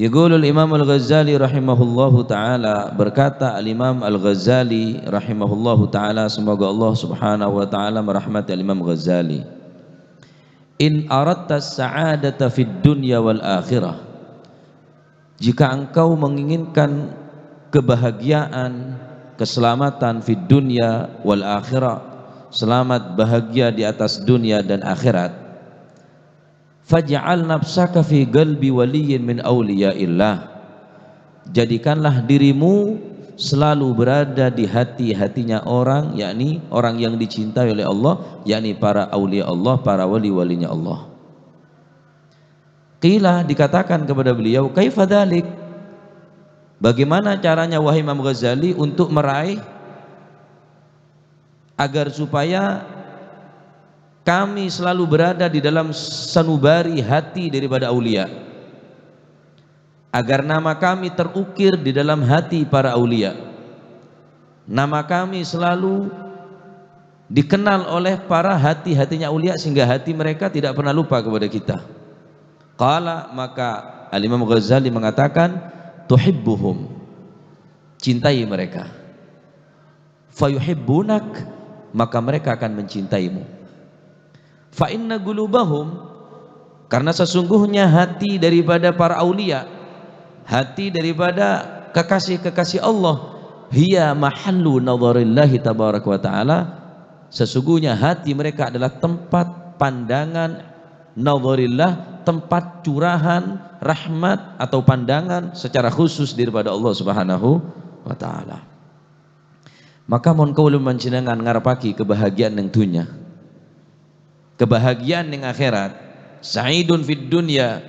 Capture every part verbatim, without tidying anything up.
Yaqulul Imam Al-Ghazali rahimahullahu ta'ala, berkata Al-Imam Al-Ghazali rahimahullahu ta'ala, semoga Allah subhanahu wa ta'ala merahmati Al-Imam Ghazali. "In aradta sa'adata fid dunya wal akhirah." Jika engkau menginginkan kebahagiaan, keselamatan fid dunya wal akhirah, selamat bahagia di atas dunia dan akhirat, "Faj'al nafsaka fi qalbi waliyyin min awliyaillah." Jadikanlah dirimu selalu berada di hati-hatinya orang, yakni orang yang dicintai oleh Allah, yakni para aulia Allah, para wali-walinya Allah. Qila, dikatakan kepada beliau, "Kaifa dzalik?" Bagaimana caranya, wahai Imam Ghazali, untuk meraih agar supaya kami selalu berada di dalam sanubari hati daripada aulia, agar nama kami terukir di dalam hati para aulia, nama kami selalu dikenal oleh para hati-hatinya aulia, sehingga hati mereka tidak pernah lupa kepada kita. Qala, maka Al-Imam Ghazali mengatakan, "Tuhibbuhum." Cintai mereka. "Fayuhibbunak," maka mereka akan mencintaimu. "Fa inna qulubahum," karena sesungguhnya hati daripada para aulia, hati daripada kekasih-kekasih Allah, "hiya mahallu nadharillahi tabaraka wa ta'ala," sesungguhnya hati mereka adalah tempat pandangan nadharillah, tempat curahan rahmat atau pandangan secara khusus daripada Allah Subhanahu wa Ta'ala. Maka, mon kaulâ panjhennengngan ngarebbhâghi kabâhâjâ'ân neng dhunnya, kabâhâjâ'ân neng akhèrat, sa'idun fid dunya,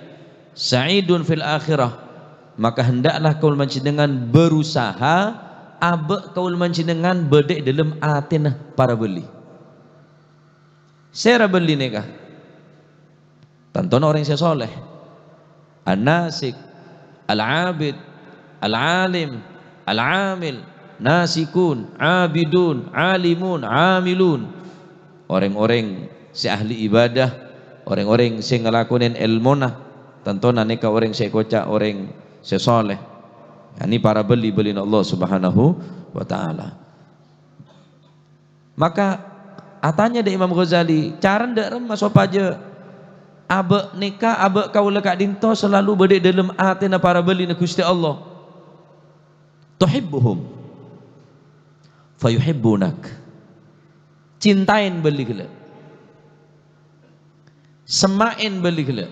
sa'idun fil akhirah, maka hendaklah kaulâ panjhennengngan berusaha abâ' kaulâ panjhennengngan bâdâ è dâlem atèna para bâli. Sèra bâli nèka? Tantona orèng sè soleh. An-nasik, al-abid, al-alim, al-amil, nasikun, abidun, alimun, amilun. Orèng-orèng sè ahli ibadah, orèng-orèng sè ngalakonè èlmona, tantona nèka orèng sè èkoca' orèng sè soleh. Yakni para bâli-bâlina Allah Subhanahu wa Ta'ala. Maka atanya dâ' Imam Ghazali, "Carana dâ' remma sopajâ abâ' nèka, abâ' kaulâ ka'dinto salalu bâdâ è dâlem atèna para bâlina Ghustè Allah?" "Tuhibbuhum fayuhibbunak." Cintaèn bâli ghellâ'. Semma'èn bâli ghellâ'.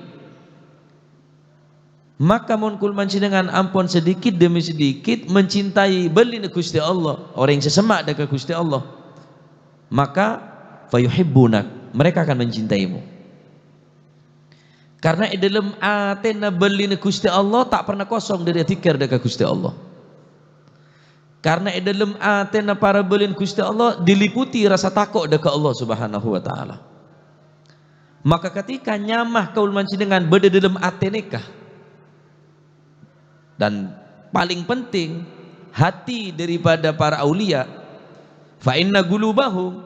Maka mon kaulâ panjhennengngan ampon sedikit demi sedikit mencintai bâlina Ghustè Allah, orèng sè semma' dâ' ka Ghustè Allah, maka fayuhibbunak, mereka akan mencintaimu. Karena è dâlem atèna bâlina Ghustè Allah ta' pernah kosong dâri adzikkèr dâ' ka Ghustè Allah. Karena è dâlem atèna para bâlina Ghustè Allah diliputi rasa tako' dâ' ka Allah Subhanahu wa Ta'ala. Maka ketika nyama kaulâ panjhennengngan bâdâ dâlem atè nèka, dan paling penting, hati daripada para aulia, fa inna qulubahum,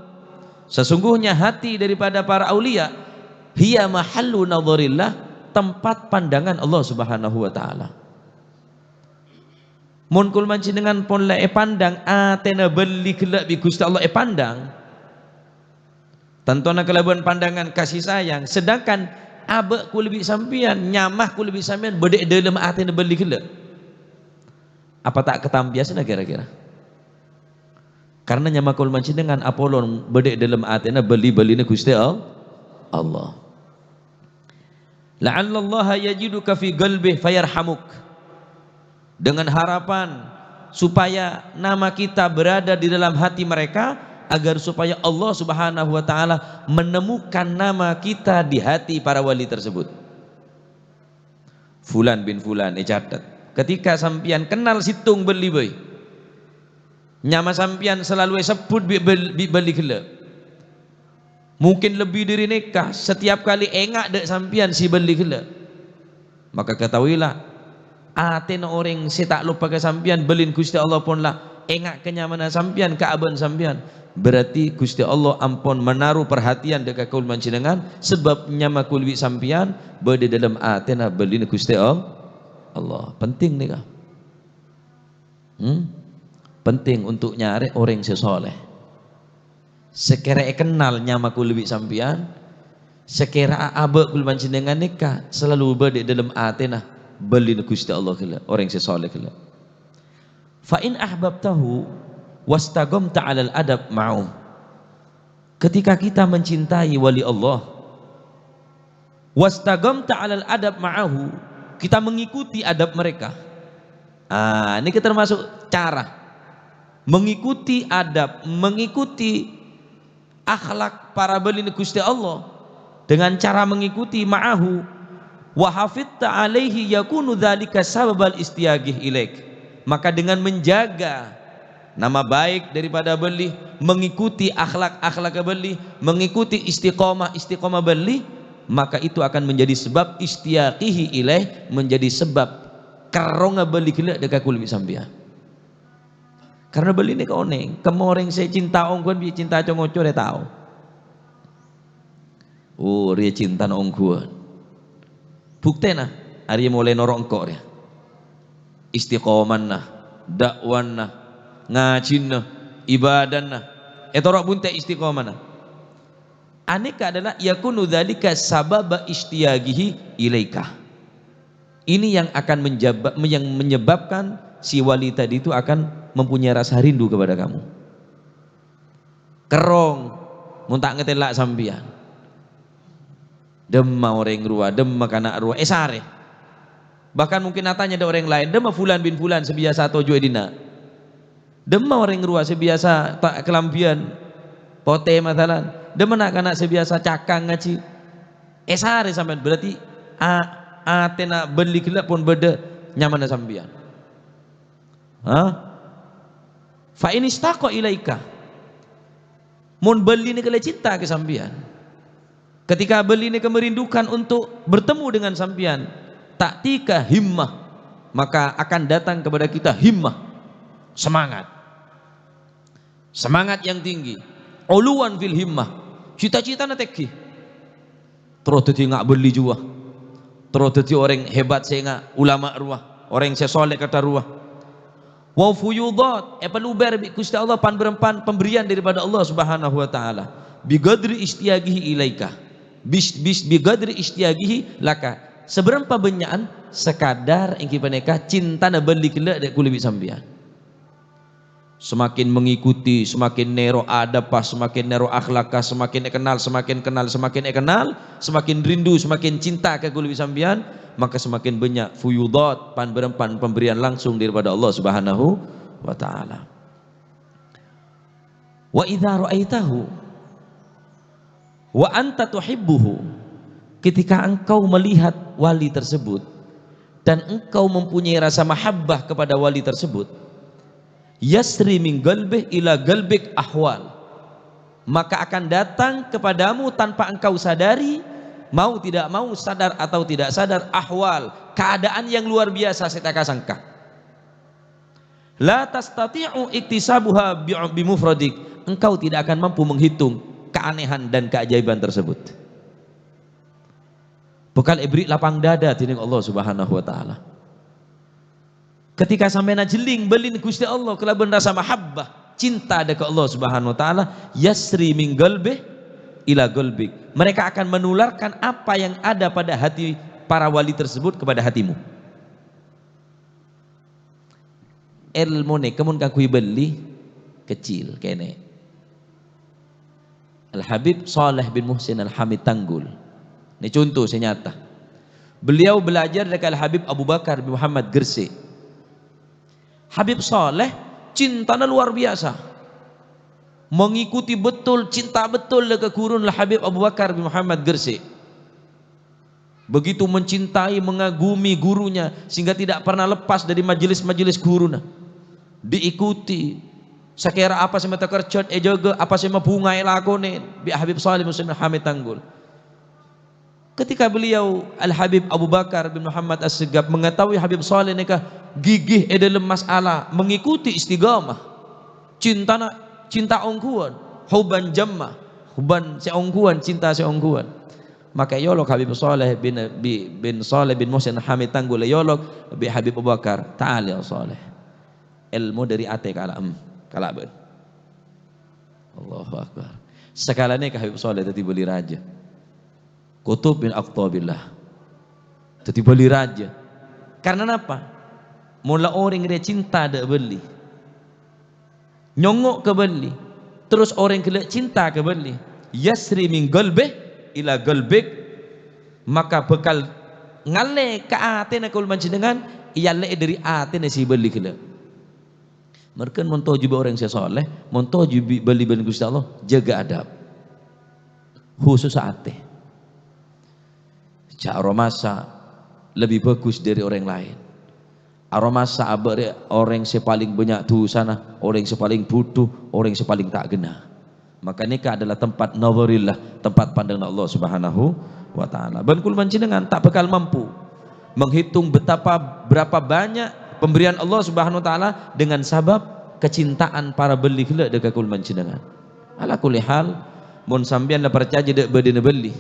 sesungguhnya hati daripada para aulia, hiya mahallu nadharillah, tempat pandangan Allah Subhanahu wa Ta'ala. Mon kaulâ panjhennengngan pon la èpandhâng, atèna bâli ghellâ' bi' Ghustè Allah èpandhâng, tantona kalabân pandhângan kasih sayang, sedangkan abâ' kaulâ bi' sampèyan, nyama kaulâ bi' sampèyan bâdâ è dâlem atèna bâli ghellâ'. Apa ta' katampèyasana kèra-kèra? Karena nyama kaulâ panjhennengngan apolong bâdâ è dâlem atèna bâli-bâlina Ghustè All-, Allah. "La'allallaha yajiduka fi qalbih fayarhamuk." Dengan harapan supaya nama kita berada di dalam hati mereka, agar supaya Allah Subhanahu wa Ta'ala menemukan nama kita di hati para wali tersebut. Fulan bin Fulan, ècatet. Ketika sampèyan kennal sèttong bâli bhâi, nyama sampèyan salalu èsebbhut bi' bâl-, bi' bâli ghellâ'. Mungkin lebbi dâri nèka, setiap kali enga' dâ' sampèyan sè bâli ghellâ'. Maka ketahuilah, atèna orèng sè ta' loppa ka sampèyan, bâlina Ghustè Allah pon la enga' ka nyamana sampèyan, ka abâ'na sampèyan. Berarti Ghustè Allah ampon manaroa parhatèyan dâ' ka kaulâ panjhennengngan, sabâb nyama kaulâ bi' sampèyan bâdâ dâlem atèna bâlina Ghustè Allah. Allah. Penting nèka. Hmm? Penting untuk nyarè orèng sè soleh. Sakèra èkennal nyama kaulâ bi' sampèyan, sakèra abâ' kaulâ panjhennengngan nèka salalu bâdâ è dâlem atèna bâlina Ghustè Allah ghellâ', orèng sè soleh ghellâ'. "Fa in ahbabtahu wastaqamta 'alal adab ma'ahu." Ketika kita mencintai wali Allah, "Wastaqamta 'alal adab ma'ahu," kita mengikuti adab mereka. Ah, ini termasuk cara mengikuti adab, mengikuti akhlak para bâlina Ghustè Allah dengan cara mengikuti, "ma'ahu wa hafidhta 'alaihi yakunu dzalika sababal istiyagih ilaik." Maka dengan menjaga nama baik daripada bâli, mengikuti akhlak-akhlak bâli, mengikuti istiqomah-istiqomah bâli, maka itu akan menjadi sebab istiyaqihi ilaih, menjadi sebab kerrongnga bâli ghellâ' dâ' ka kaulâ bi' sampèyan. Karna bâli nèka onèng, kemma orèng sè cinta ongghuwân bi' cinta co-ngoco rè tao. Oh, rèya cintana ongghuwân. Buktèna, arèya molaè noro' engko' rèya. Istiqomana, dakwana, ngajhina, ibadana. Ètoro' bunte' istiqomana. Anèka adalah yakunu dzalika sababa istiyagihi ilaika. Ini yang akan menjaba-, yang menyebabkan si wali tadi itu akan mempunyai rasa rindu kepada kamu. Kerrong, mon ta' ngatela' sampèyan. Dâmma orèng rowa, dâmma kana' rowa, èsarè. Bahkan mungkin atanya dâ' orèng laèn, "Dâmma Fulan bin Fulan sè biyasa toju' è dinna'? Dâmma orèng rowa sè biyasa ta' kalambhiyân potè, masalan? Dâmma na'-kana' sè biyasa cakang ngajhi?" Èsarè sampèyan, berarti a-, atèna bâli ghellâ' pon bâdâ nyamana sampèyan. Hah? "Fa in istaqa ilaika." Mon bâli nèka la cinta ka sampèyan. Ketika bâli nèka merindukan untuk bertemu dengan sampèyan, ta'tika himmah, maka akan datang kepada kita himmah, semangat. Semangat yang tinggi. Uluwan fil himmah. Cita-citana tèngghi. Terro dhâddhi nga' bâli jiyâ. Terro dhâddhi orèng hebat sè nga' ulama rowa, orèng sè soleh kata rowa. Wa fuyudat, èpalobâr bi' Ghustè Allah pan-bârâmpan pemberian daripada Allah Subhanahu wa Ta'ala. Bi qadri istiyagihi ilaika. Bis, bis, bi qadri istiyagihi laka. Sabârâmpa bânnya'an, sakadar èngghi panèka cintana bâli ghellâ' dâ' kaulâ bi' sampèyan. Semakin mengikuti, semakin nèro adabba, semakin nèro akhlakka, semakin èkennal, semakin kennal, semakin èkennal, semakin rindu, semakin cinta ka kaulâ bi' sampèyan, maka semakin bânnya' fuyudat, pan-bârâmpan pemberian langsung daripada Allah Subhanahu wa Ta'ala. Wa idza ra'aitahu wa anta tuhibbuhu, ketika engkau melihat wali tersebut dan engkau mempunyai rasa mahabbah kepada wali tersebut, yasri min qalbih ila qalbik ahwal, maka akan datang kepadamu tanpa engkau sadari, mau tidak mau, sadar atau tidak sadar, ahwal, keadaan yang luar biasa sè ta' èkasangka. La tastati'u iktisabuha bi-, bimufradik. Engkau tidak akan mampu menghitung keanehan dan keajaiban tersebut. Bhâkal èberri' lapang dada dèning Allah Subhanahu wa Ta'ala. Ketika sampèyan ajhelling bâlina Ghustè Allah kalabân rasa mahabbah, cinta dâ' ka Allah Subhanahu wa Ta'ala, yasri min qalbih ila qalbik. Mereka akan menularkan apa yang ada pada hati para wali tersebut kepada hatimu. Èlmo nèka mon kaangghuy bâli, kecil kènè'. Al-Habib Shaleh bin Muhsin Al-Hamid Tanggul. Ini contoh sè nyata. Beliau belajar dâ' ka Al-Habib Abu Bakar bin Muhammad Gresik. Habib Shaleh cintana luar biasa. Mengikuti betul, cinta betul dâ' ka ghuruna Al-Habib Abu Bakar bin Muhammad Gresik. Begitu mencintai, mengagumi gurunya, sehingga tidak pernah lepas dari majelis-majelis ghuruna. Diikuti. Sakèra apa sè mènta kerjhât èjâgâ, apa sè mabhunga èlakonè, bi' Habib Shaleh Muhsin Hamid Tanggul. Ketika beliau, Al-Habib Abu Bakar bin Muhammad As-Segaf, mengetahui Habib Shaleh nèka gigih è dâlem masalah mengikuti istiqamah, cintana, cinta ongghuwân, hubban jamma, hubban sè ongghuwân, cinta sè ongghuwân. Maka èolok Habib Saleh bin, bi-, bin Saleh bin Muhsin Hamid Tanggul, èolok bi' Habib Abu Bakar. "Ta'al ya Saleh." Èlmo dhâri atè kala', em, kala' bân. Allahu Akbar. Sakalèna ka Habib Saleh dhâddhi bâli rajâ. Qutub min aqtabillah. Dhâddhi bâli rajâ. Karena napa? Mon la orèng rèya cinta dâ' bâli. Nyongngo' ka bâli. Terros orèng ghellâ' cinta ka bâli. Yasri min qalbih ila qalbik. Maka bhâkal ngallè ka atèna kaulâ panjhennengngan, èallè'è dhâri atèna sè bâli ghellâ'. Mangkana mon toju' bi' orèng sè soleh, mon toju' bi' bâli bân Ghustè Allah, jâgâ adab. Khusus atè. Jhâ' aromasa lebbi bhâghus dhâri orèng laèn. Aromasa abâ' rè orèng sè palèng bânnya' dhusana, orèng sè palèng bhudhu, orèng sè palèng ta' ghenna. Maka nèka adalah tempat nadharillah, tempat pandanganna Allah Subhanahu wa Ta'ala. Bân kaulâ panjhennengngan ta' bhâkal mampu menghitung betapa, berapa banyak pemberian Allah Subhanahu wa Ta'ala dengan sabab kecintaan para bâli ghellâ' dhâ' ka kaulâ panjhennengngan. Ala kulli hal, mon sampèyan la parcajâ dâ' bâdâna bâli,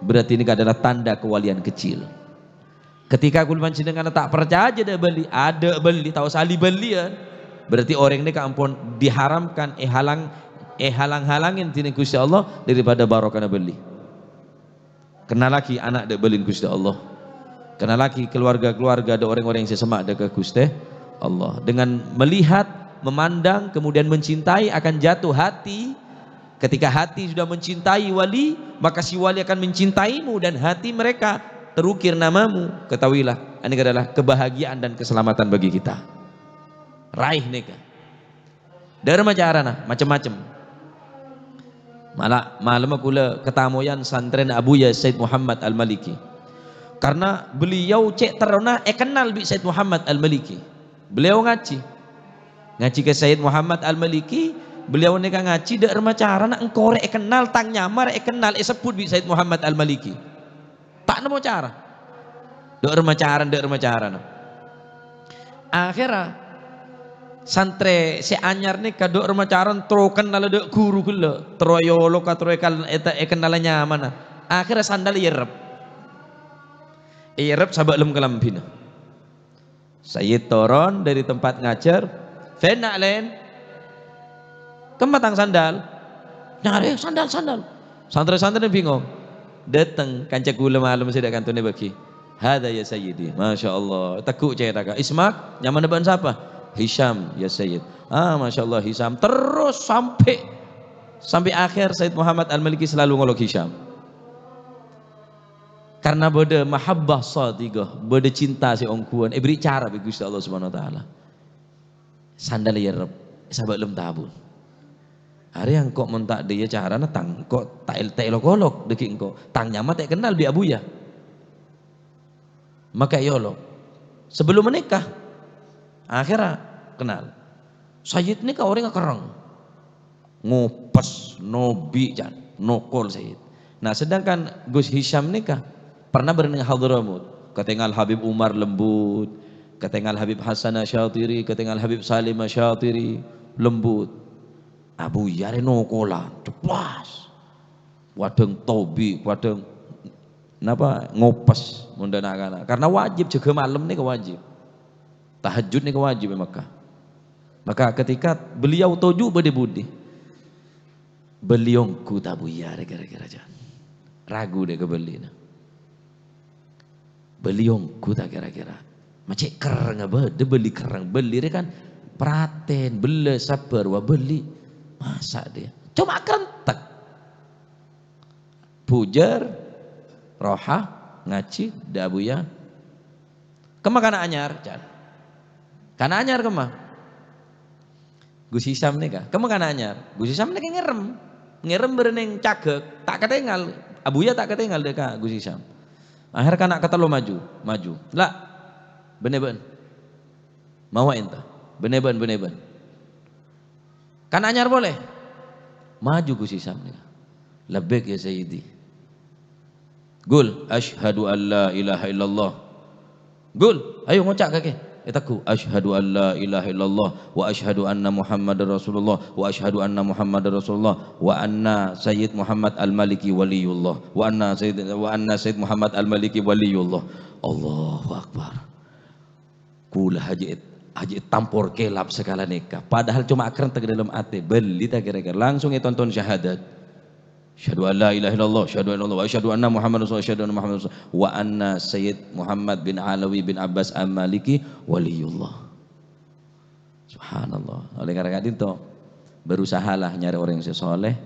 berarti nèka adalah tanda kewalian kecil. Ketika kaulâ panjhennengngan ta' parcajâ dâ' bâli, adâ' bâli, ta' osa li-bâliyân, berarti orèng nèka ampon diharamkan, èhalang, èhalang-halangin dhinèng Ghustè Allah daripada barokana bâli. Kennalaghi ana' dâ' bâlina Ghustè Allah. Kennalaghi keluarga-keluarga dâ' orèng-orèng sè semma' dâ' ka Ghustè Allah. Dengan melihat, memandang, kemudian mencintai, akan jatuh hati. Ketika hati sudah mencintai wali, maka si wali akan mencintaimu dan hati mereka terukir namamu. Ketahuilah, ini adalah kebahagiaan dan keselamatan bagi kita. Raih nèka. Dâ' remma carana, macem-macem. Mala-, malemma kaulâ katamoyan santrèna Abuya Said Muhammad Al-Maliki. Karena beliau cè' terrona èkennal bi' Said Muhammad Al-Maliki. Beliau ngajhi. Ngajhi ka Said Muhammad Al-Maliki, beliau nèka ngajhi, dâ' remma carana engko' rè èkennal, tang nyama rè èkennal, èsebbhut bi' Said Muhammad Al-Maliki. Ta' nemmo cara. Dâ' remma carana, dâ' remma carana. Akhèrra, santrè sè anyar nèka dâ' remma carana terro kennala dâ' ghuru ghellâ', terro èolok, terro èkal-, èta-, èkennala nyamana. Akhèrra sandal èyerrep. Èyerrep sabâ' lem kalambhina. Sayyid toron dâri tempat ngajhâr, "Fèna', Lèn? Kemma tang sandal?" "Nyarè sandal, sandal." Santrè-santrèna bingong. Dâteng kanca kaulâ malem sè dâ' kantona èbâghi. "Hadza ya Sayyidi." Masya Allah. Tegghu' cèthagghâ. "Ismak, nyamana bâ'na sapa?" "Hisham, ya Sayyid." "Ah, Masya Allah, Hisham." Terros sampè', sampè' akhèr Sayyid Muhammad Al-Maliki selalu ngolok Hisham. Karena bâdâ mahabbah shadiqah, bâdâ cinta sè ongghuwân, èberri' cara bi' Ghustè Allah Subhanahu wa Ta'ala. Sandal èyerrep, sabâ' lem tabun. Arè engko' mon ta' dâ' iyâ carana tang engko' ta' el-, ta' èlok-olok dâgghi' engko'. Tang nyama ta' èkennal bi' Abuya. Maka èolok. Sabellunna nèka, akhèrra kennal. Sayyid nèka orèngnga kerrèng. Ngopes, nobi', can, nokol, Sayyid. Nah, sedangkan Gus Hisham nèka pernah bâreng neng Hadramaut. Katèngal Habib Umar lembut, katèngal Habib Hasan Asyatiri, katèngal Habib Salim Asyatiri lembut. Abuya rè nokolan, ceplas. Kadhâng tobi', kadhâng napa, ngopes mon dâ' na'-kana'. Karena wajib jâgâ malem nèka wajib. Tahajjud nèka wajib è Mekkah. Maka ketika beliau toju' bâdâ è budi, bâli ongghu ta' Buya rè kira-kira, can? Ragu dâ' ka bâlina. Bâli ongghu ta' kira-kira? Ma' cè' kerrèngnga bâdâ bâli kerrèng. Bâli rè kan pratèn, bellâs, sabbhâr, wa bâli. Masa' dâ'? Coma kerentèk. Bujâr, roha, ngajhi, dâ' Buya. Kemma kana' anyar, can. Kana' anyar kemma? Gus Hisam nèka. Kemma kana' anyar? Gus Hisam nèka ngèrèm. Ngèrèm bâreng neng cagâk, ta' katèngal. Abuya ta' katèngal dâ' ka Gus Hisam. Akhèr kana' katello maju, maju. "La, bâ'na bâ'en. Mawa enta. Bâ'na bâ'en, bâ'na bâ'en." Kana' anyar polè. Maju Gus Hisam nèka. "Labbèk ya Sayyidi." "Ghul, asyhadu an la ilaha illallah." "Ghul, ayo ngoca' kakè." Ètegghu, "Asyhadu an la ilaha illallah, wa asyhadu anna Muhammadar Rasulullah, wa asyhadu anna Muhammadar Rasulullah, wa anna Sayyid Muhammad Al-Maliki waliyullah, wa anna Sayyid, wa anna Sayyid Muhammad Al-Maliki waliyullah." Allahu Akbar. Kaulâ hajâ, hajâ tampor kèlap sakalè nèka. Padahal coma akerrèng è dâlem atè. Bâli ta' kèra-kèra? Langsung ètonton syahadat. "Asyhadu an la ilaha illallah, asyhadu an la ilaha illallah, wa asyhadu anna Muhammadar Rasulullah, asyhadu anna Muhammadar Rasulullah, wa anna Sayyid Muhammad bin Alawi bin Abbas Al-Maliki waliyullah." Subhanallah. Oleh karena itu, berusahalah nyarè orèng sè soleh,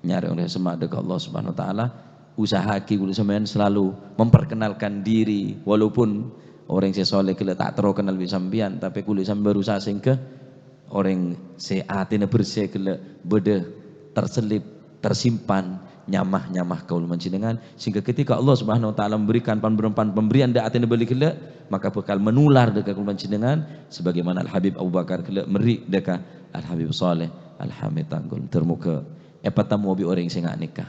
nyarè orèng sè semma' dâ' ka Allah Subhanahu wa Ta'ala. Usaha'aghi kaulâ sampèyan selalu memperkenalkan diri, walaupun orèng sè soleh ghellâ' ta' terro kennal bi' sampèyan, tapè kaulâ sampèyan berusaha sehingga orèng sè atèna bersè ghellâ' bâdâ terselip, tersimpan nyama-nyama kaulâ panjhennengngan, sehingga ketika Allah Subhanahu wa Ta'ala memberikan pan-, pan-, pemberian dâ' atèna bâli ghellâ', maka bakal menular dâ' ka kaulâ panjhennengngan, sebagaimana Al-Habib Abu Bakar ghellâ' mèrri' dâ' ka Al-Habib Saleh Al-Hamid Tanggul. Ter-, moghâ èpatemmo bi' orèng sè nga' nèka.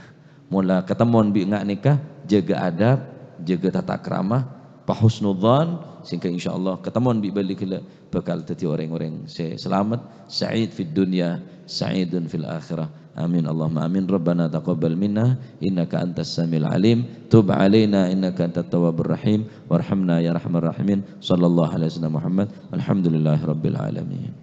Mola katemmo bi' nga' nèka, jâgâ adab, jâgâ tata krama, fa husnudzan, sehingga insyaallah katemmo bi' bâli ghellâ' bakal dhâddhi orèng-orèng sè salamet, sa'id fid dunya, sa'idun fil akhirah. Amin, Allahumma amin. Rabbana taqabbal minna innaka antas samiul alim, tub alaina innaka antat tawwabur rahim, warhamna ya arhamar rahimin. Sallallahu alaihi wasallam Muhammad. Alhamdulillahi rabbil alamin.